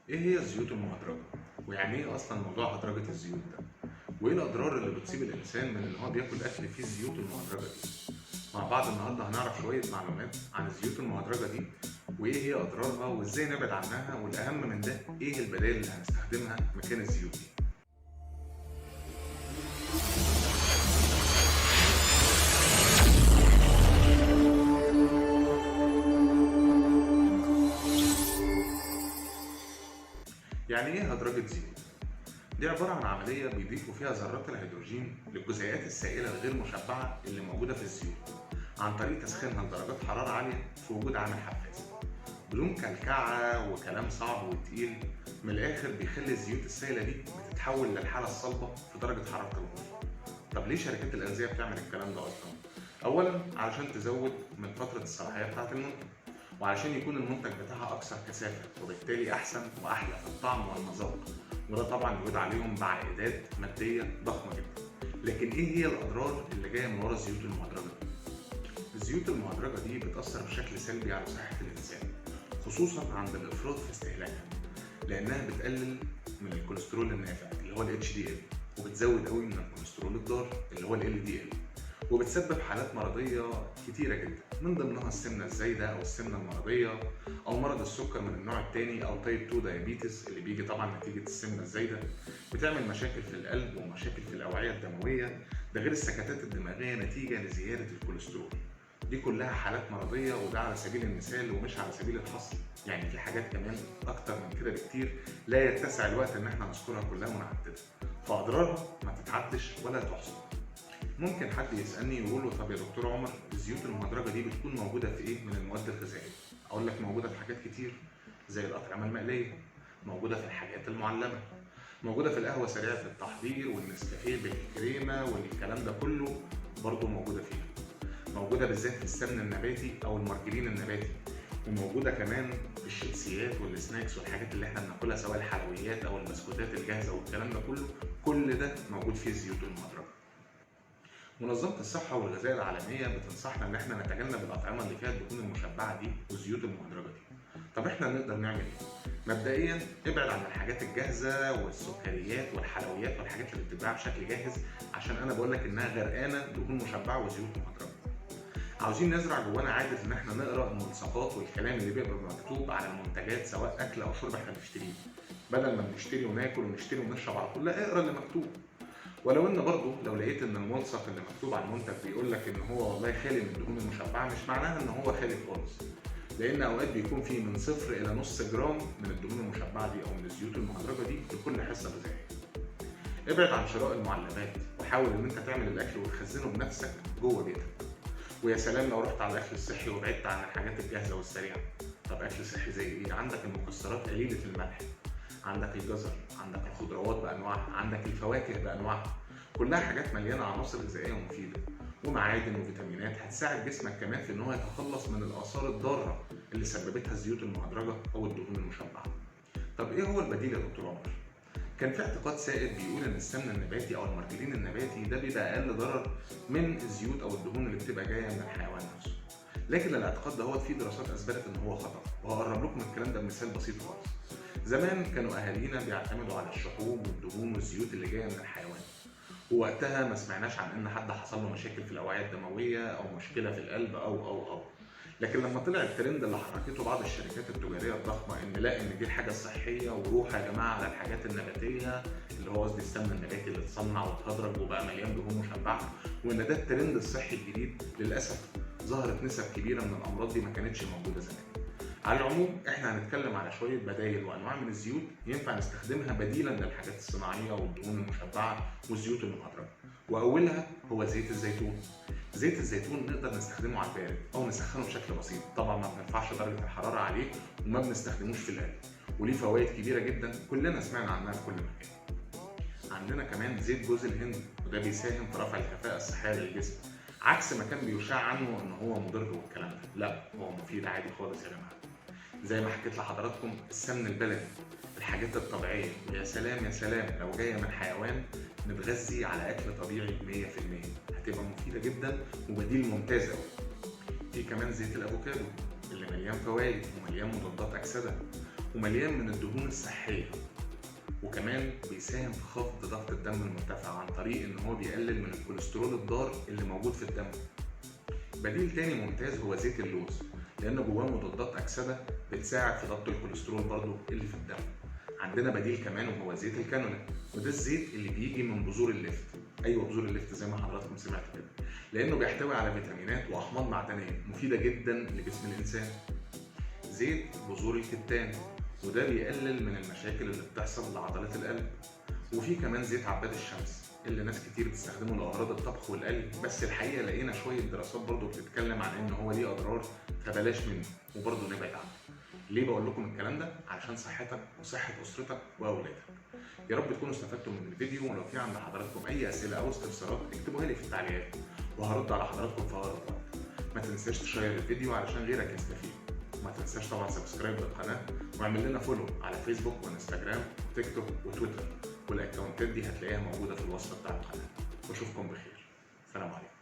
ايه هي الزيوت المهدرجه؟ ويعني ايه اصلا موضوع هدرجه الزيوت ده؟ وايه الاضرار اللي بتصيب الانسان من ان هو بياكل اكل فيه الزيوت المهدرجه دي؟ مع بعض النهارده هنعرف شوية معلومات عن الزيوت المهدرجه دي، وايه هي اضرارها، وازاي نبعد عنها، والاهم من ده ايه البدائل اللي هنستخدمها مكان الزيوت دي. يعني ايه هدرجه زيوت؟ دي عبارة عن عملية بيضيفوا فيها ذرات الهيدروجين للجزيئات السائلة الغير مشبعة اللي موجودة في الزيوت عن طريق تسخينها لدرجات حرارة عالية في وجود عامل حفاز. بدون كلكعة وكلام صعب وتقيل، من الآخر بيخلي الزيوت السائلة دي بتتحول للحالة الصلبة في درجة حرارة الغرفة. طب ليه شركات الأغذية بتعمل الكلام ده أصلا؟ أولا علشان تزود من فترة الصلاحية بتاعة المنتج، وعشان يكون المنتج بتاعها أكثر كثافة وبالتالي أحسن وأحلى في الطعم والمذاق، وده طبعا يعود عليهم بعائدات مادية ضخمة جدا. لكن إيه هي الأضرار اللي جاية من ورا الزيوت المهدرجة دي؟ الزيوت المهدرجة دي بتأثر بشكل سلبي على صحة الإنسان، خصوصا عند الإفراط في استهلاكها، لأنها بتقلل من الكوليسترول النافع اللي هو ال HDL، وبتزود قوي من الكوليسترول الضار اللي هو ال LDL، وبتسبب حالات مرضية كتيرة جدا، من ضمنها السمنة الزايدة أو السمنة المرضية أو مرض السكر من النوع الثاني أو type 2 diabetes اللي بيجي طبعا نتيجة السمنة الزايدة. بتعمل مشاكل في القلب ومشاكل في الأوعية الدموية، ده غير السكتات الدماغية نتيجة لزيادة الكوليسترول. دي كلها حالات مرضية، وده على سبيل المثال ومش على سبيل الحصر، يعني في حاجات كمان أكتر من كده بكتير لا يتسع الوقت إن احنا نذكرها كلها ونعددها، فأضرارها ما تتعدش ولا تحصى. ممكن حد يسألني ويقول له طب يا دكتور عمر الزيوت المهدرجة دي بتكون موجودة في إيه من المواد الغذائية؟ أقول لك موجودة في حاجات كتير زي الأطعمة المقلية، موجودة في الحاجات المعلبة، موجودة في القهوة سريعة التحضير والنسكافيه بالكريمة والكلام ده كله برضو موجودة فيها، موجودة بالذات في السمن النباتي أو المارجرين النباتي، وموجودة كمان في الشيبسيات وال snacks والحاجات اللي احنا بناكلها سواء الحلويات أو البسكوتات الجاهزة والكلام ده كله، كل ده موجود فيه الزيوت المهدرجة. منظمة الصحة والغذاء العالمية بتنصحنا إن احنا نتجنب الأطعمة اللي فيها الدهون المشبعة دي والزيوت المهدرجة دي. طب احنا نقدر نعمل إيه؟ مبدئياً ابعد عن الحاجات الجاهزة والسكريات والحلويات والحاجات اللي بتتباع بشكل جاهز، عشان أنا بقول لك إنها غرقانة دهون مشبعة وزيوت مهدرجة. عاوزين نزرع جوانا عادة إن احنا نقرأ الملصقات والكلام اللي بيبقى مكتوب على المنتجات سواء أكل أو شرب احنا بنشتريه، بدل ما بنشتري وناكل ونشتري ونشرب على طول، لا اقرأ اللي مكتوب. ولو ان برضه لو لقيت ان الملصق اللي مكتوب على المنتج بيقول لك ان هو والله خالي من الدهون المشبعة، مش معناها ان هو خالي خالص، لان اوقات بيكون فيه من 0 الى نص جرام من الدهون المشبعة دي او من الزيوت المهدرجه دي لكل حصة غذائية. ابعد عن شراء المعلبات وحاول ان انت تعمل الاكل وتخزنه بنفسك جوه بيتك. ويا سلام لو رحت على الاكل الصحي وبعدت عن الحاجات الجاهزة والسريعه. طب اكل صحي زي ايه؟ عندك المكسرات قليله الملح، عندك الجزر، عندك الخضروات بانواعها، عندك الفواكه بانواعها، كلها حاجات مليانة عناصر غذائية ومفيدة ومعادن وفيتامينات هتساعد جسمك كمان في ان هو يتخلص من الاثار الضارة اللي سببتها الزيوت المهدرجه او الدهون المشبعة. طب ايه هو البديل يا دكتور عمر؟ كان في اعتقاد سائد بيقول ان السمن النباتي او المارجرين النباتي ده بيبقى اقل ضرر من الزيوت او الدهون اللي بتبقى جاية من الحيوان نفسه. لكن الاعتقاد ده فيه دراسات اثبتت ان هو خطا، وهقرب لكم الكلام ده بمثال بسيط خالص. زمان كانوا اهالينا بيعتمدوا على الشحوم والدهون والزيوت اللي جاية من الحيوان، ووقتها ما سمعناش عن ان حد حصل له مشاكل في الاوعية الدموية او مشكلة في القلب او او او. لكن لما طلع الترند اللي حركته بعض الشركات التجارية الضخمة ان لا، ان دي الحاجة الصحية وروح يا جماعة على الحاجات النباتية، اللي هو قصدي السمن النباتي اللي اتصنع واتهدرج وبقى مليان دهون مشبعة، وان ده الترند الصحي الجديد، للاسف ظهرت نسب كبيرة من الامراض دي ما كانتش موجودة زمان. على العموم احنا هنتكلم على شوية بدايل وانواع من الزيوت ينفع نستخدمها بديلا للحاجات الصناعية والدهون المشبعة والزيوت المهدرجه، واولها هو زيت الزيتون. زيت الزيتون نقدر نستخدمه على البارد او نسخنه بشكل بسيط، طبعا ما بنرفعش درجه الحرارة عليه وما بنستخدموش في القلي، وليه فوائد كبيرة جدا كلنا سمعنا عنها في كل مكان. عندنا كمان زيت جوز الهند، وده بيساهم في رفع الكفاءة الصحية للجسم، عكس ما كان بيشاع عنه ان هو مضر والكلام ده، لا هو مفيد عادي خالص يا جماعة. زي ما حكيت لحضراتكم السمن البلدي، الحاجات الطبيعية، ويا سلام يا سلام لو جاية من حيوان متغذي على اكل طبيعي 100%، هتبقى مفيدة جدا وبديل ممتاز قوي. في كمان زيت الافوكادو اللي مليان فوائد ومليان مضادات اكسده، ومليان من الدهون الصحية، وكمان بيساهم في خفض ضغط الدم المرتفع عن طريق ان هو بيقلل من الكوليسترول الضار اللي موجود في الدم. بديل تاني ممتاز هو زيت اللوز، لان جواه مضادات اكسده بتساعد في ضبط الكوليسترول برضو اللي في الدم. عندنا بديل كمان وهو زيت الكانولا، وده الزيت اللي بيجي من بذور اللفت. ايوه بذور اللفت زي ما حضراتكم سمعتوا كده، لانه بيحتوي على فيتامينات واحماض معدنية مفيدة جدا لجسم الانسان. زيت بذور الكتان، وده بيقلل من المشاكل اللي بتحصل لعضلات القلب. وفي كمان زيت عباد الشمس اللي ناس كتير بتستخدمه لاغراض الطبخ والقلي، بس الحقيقة لقينا شوية دراسات برضو بتتكلم عن ان هو ليه اضرار، فبلاش منه وبرضو نبعد عنه. ليه بقول لكم الكلام ده؟ علشان صحتك وصحة اسرتك واولادك. يا رب تكونوا استفدتوا من الفيديو، ولو في عند حضراتكم اي اسئلة او استفسارات اكتبوها لي في التعليقات وهرد على حضراتكم في اقرب وقت. ما تنساش تشير الفيديو علشان غيرك يستفيد، وما تنساش طبعا subscribe للقناة، واعمل لنا follow على فيسبوك وانستجرام وتيك توك وتويتر، والاكونتات دي هتلاقيها موجودة في الوصف بتاع القناة. واشوفكم بخير، سلام عليكم.